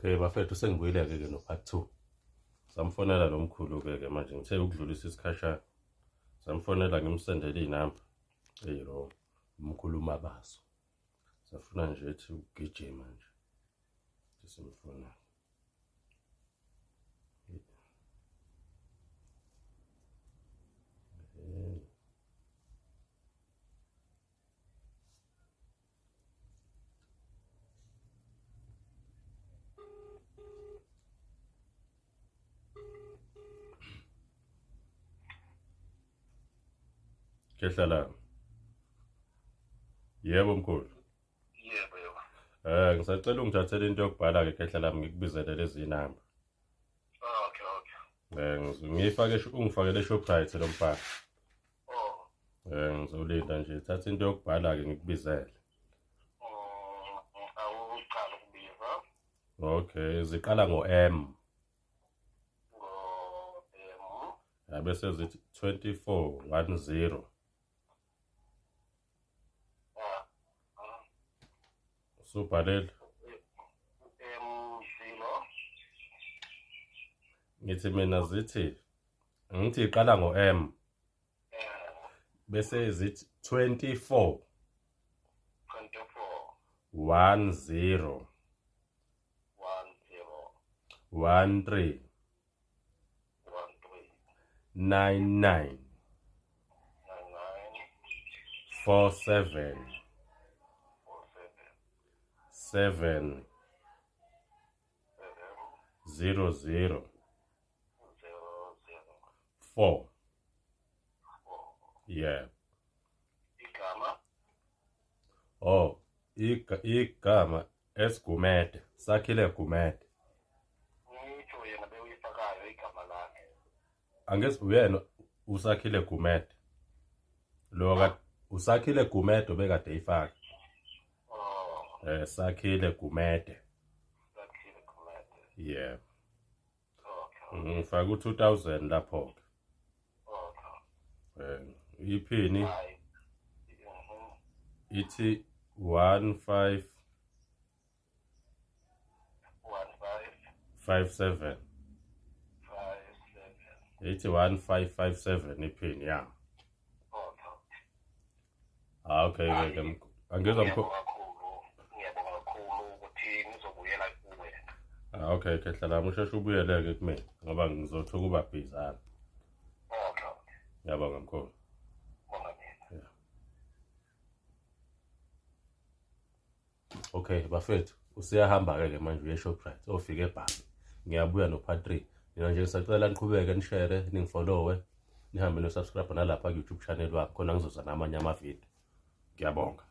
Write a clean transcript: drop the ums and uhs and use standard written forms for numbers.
Okay bafethu sengibuyile-ke ke no-part 2. Samfonela lo mkhulu-ke ke manje ngithe ukudlulisa isikhashana. Samfonela ngimsendele iy'namba. Eyi lo umkhulu uMabaso. Safuna nje ethi ukugijima nje. Simfuna. Kehla la. Yebo mkhulu. Yebo yebo. Ngisacela ungithathele into yokubhala ke khehla lami ngikubizele lezi namba. Okay okay. Ngiyifake ungifakele eShoprite lo mfana. Oh. Ngizolinda nje thatha into yokubhala ke ngikubizele. Awuqala ukubiza. Okay, ziqala ngo-M. Ngo-M. Yabe sezithi 24 10. Usubhalele? M0. Ngithi mina zithi ngithi iqala ngo-M. Bese zithi 24 24 10 10 13 13 99 99 47 47 7 7 00 0 0 4. 4. Yeah. Igama Oh, igama esigumede, Sakhile Gumede. Ngitsho yena bewuyifakayo igama lakhe. Angezi uyena uSakhile Gumede. Lo ka uSakhile Gumede obekade eyifaka. Oh, Sakhile Gumede. Sakhile Gumede. Yeah. Okay. Ngifaka u2000 lapho ke. Okay. Iphini Hayi. Ithi 15 15 57. 57. Ithi 1557 iphini ya. Okay. Ah okay ke ke angizwa mkhulu. Ngiyabonga kakhulu. Ngiyabonga kakhulu ukuthi ngizobuyela kuwena. Ah okay khehla lami usheshe ubuyeleke kumina ngoba ngizothuka uba busy. Okay. Ngiyabonga mkhulu. Bonga mina. Yeah. Okay bafethu usiyahamba ke ke manje uye Shoprite ofika ebhange. Ngiyabuya no part 3. Mina nje ngisacela niqhubeke nishare, ningifollowe, nihambe no subscribe nalapha ku YouTube channel wami khona ngizoza namanye ama video. Ngiyabonga.